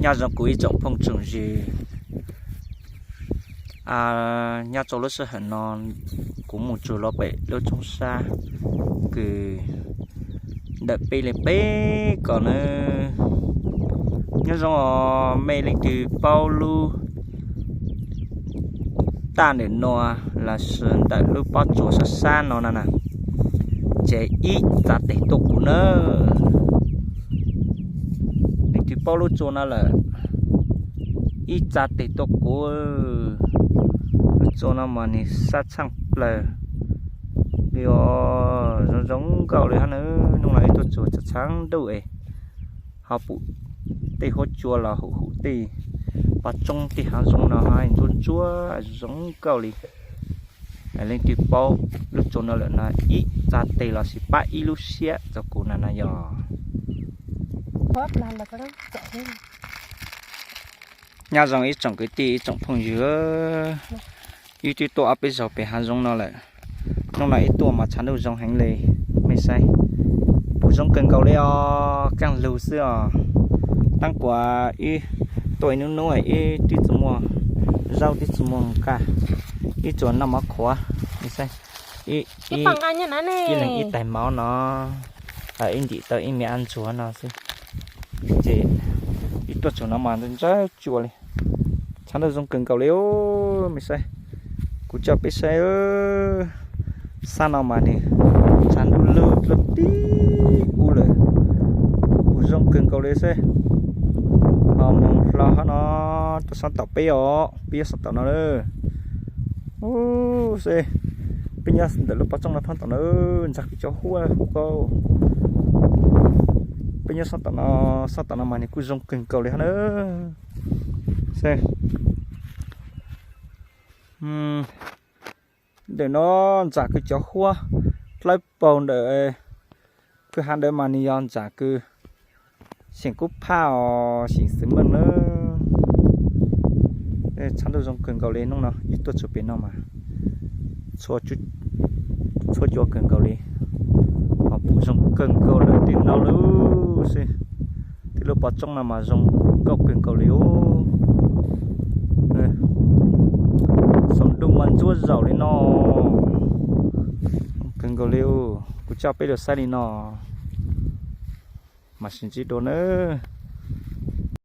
Nyob zoo kuv ib tsoom phooj tsoom ywg, nyob rau lub sij hawm no kuv mus tsuag los pem lub roob sab kws ntawm peb li peb kom nawb. Nyob zoo os, mej leej twg paub lub taj ntawm no lossis ntawm lub pob tsuas sab sab no na na, ces ib txav tes tuaj kuv nawb. Leej twg paub lub tsua no lawm, ib txav tes tuaj kuv. Lub tsua no mas nws sab tshaaj plaws li os, zoo zoo nkauj li hab na. Hnub no ib tuaj tsuag txhab txhab ntuj es ho pum tej huab cua los hum hum tej pov tsoob tej haav zoov no ho ntsuab ntsuab zoo zoo nkauj li. Leej twg paub lub tsua no lawm no ib txav tes lossis pab ib lub siab rau kuv na na yog. Nyob zoo ib tsoom kwv tij ib tsoom phooj ywg, wb twb tuaj ob peb zaug pem haav zoov no lawm. Hnub no ib tuaj mas tshav ntuj zoo heev li, mej saib. Pum zoo kawg nkaus li os, kaaj lug xwb os. Taab kuas ib tuaj ib nub nub ib twb tsi muaj zaub twb tsi muaj nqaj, ib tsuas noj mov qhuav, mej saib. Ib leeg ib tais mov no, ib ntim tau ib me ab ntsuag no xwb. Ces ib tuaj tsuag no mas ntsa tsua li. Tshav ntuj zoo kawg nkaus li os, mej saib. Kuv coj peb saib, sab no mas nws tshav ntuj lug dlua tib ub lawm, kuj zoo kawg nkaus li xwb. Ho moog hlo hab no, tuaj sab tom peb os, peb yuav sab tom no lawm. Ub, saib, peb nyob ntawm lub pov tsooj no thoob tom na, ntsa kws cov huab huv kau. Peb nyob sab tom no, sab tom no mas nws kuj zoo kawg nkaus li hab na. Ntawm no ntsa kws cov huab dlawb paug ntawm kwj hav ntawd mas nws yog ntsa kws xeem kub phaj os, xeem xwm meej na. Tshav ntuj zoo kawg nkaus li, hnub no ib tuaj tsuag pem no mas txhua cua kawg nkaus li, ho pum zoo kawg nkaus lawm tej no lub xwb. Tej lub pov tsooj no mas zoo nkauj kawg nkaus li os. Saum ntuj mas ntsuab zaum li no, kawg nkaus li. Kuv coj peb lug saib li no, mam sib ntsib dua nawb.